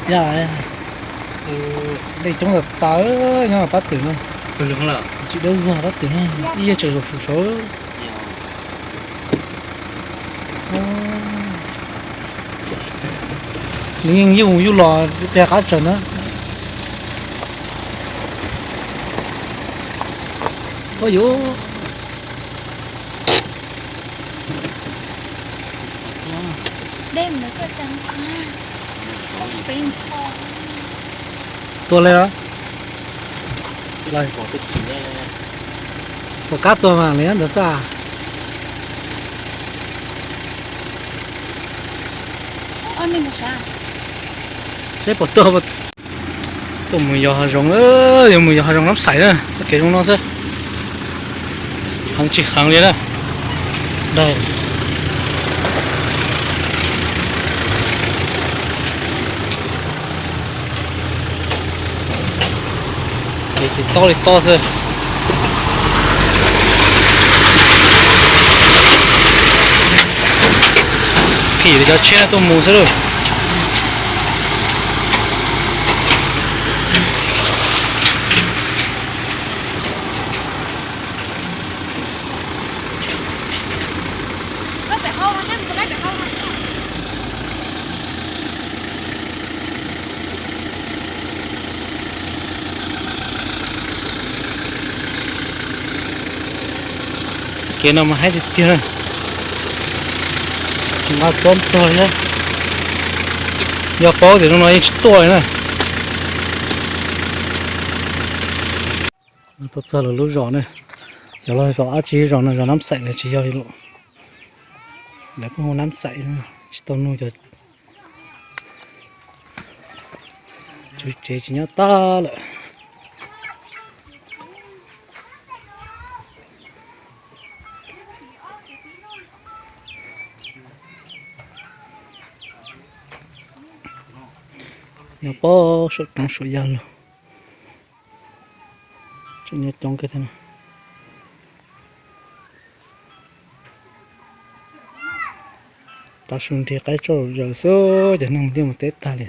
Yog, dej coob tas tas nyob pab twg no. Tsis dawb zog pab twg, ib yam tseem zaum saud saud. Nws yeej yuj yuj los qias qab tsawg na. Ua yuv. Tua li os. Pom kab tua mas li ntawd xwb. Seb puas tuaj. Tuaj mus yos hav zoov, yuav mus yos hav zoov Nab Xaim na, txoj kev zoo no xwb. Heev tsis heev li na. Dag. Kev tsis tob li tob xwb. Phim li cov tsheb tuaj mus xwb lauj. Txoj kev no mas haib tiag tiag na. Tsis nqa xov txog thiab. Yog paub tias zoo no yeej tsis tuaj li na. Tuaj txog lawv lub zos ne, cov los zos dab tsi zos no, zos Nab Xaim los tsis yog li lawm. Lawv kuj hu Nab Xaim, tsis tau nug cov tswv tsev tsis nyob tab lawm. Nyob pem saum roob saum yaj lug, tseem nyob coob kawg thiab no. Tav su nrig qaib tsaus zaws xwb ces neeg mus liaj mus teb tag li.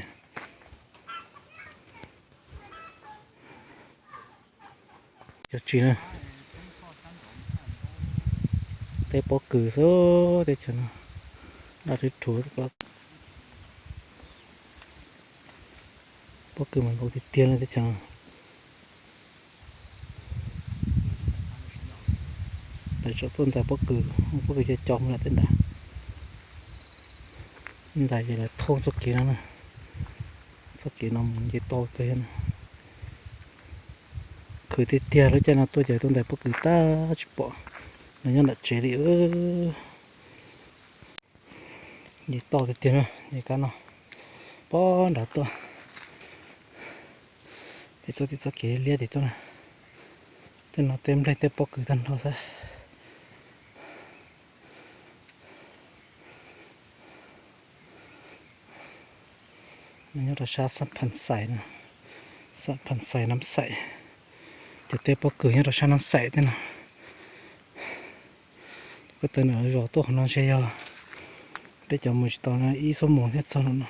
Cov tsis na, teb pob kws xwb, teb chaws no daj rhuv rhuv. Pob kws mas nkaus tiag tiag li teb chaws no. Lawv tseem tuaj ntais pob kws, pob kws cov cov mus lawm tej ntawd. Ntais ces lawv thauj txoj kev no na, txoj kev no mus nce toj kawg no. Khwv tiag tiag, lub caij no tuaj ces tuaj ntais pob kws tab tsis pom, nws nyob nram tsev li. Nce toj tiag tiag na, nce kab no pob nrad tuaj. Pem tuaj tim txoj kev liab tim tuaj na. Tej no tej nplej tej pob kws tag nrho xwb. Nws nyob rau sab Xab Phas Xais no, Xab Phas Xais Nab Xaim. Ces tej pob kws nyob rau sab Nab Xaim tej no. Ko taw nram zos tuaj qhov no ntshe yog deb cov mus tsis tau no ib xuab moos thiaj txog no.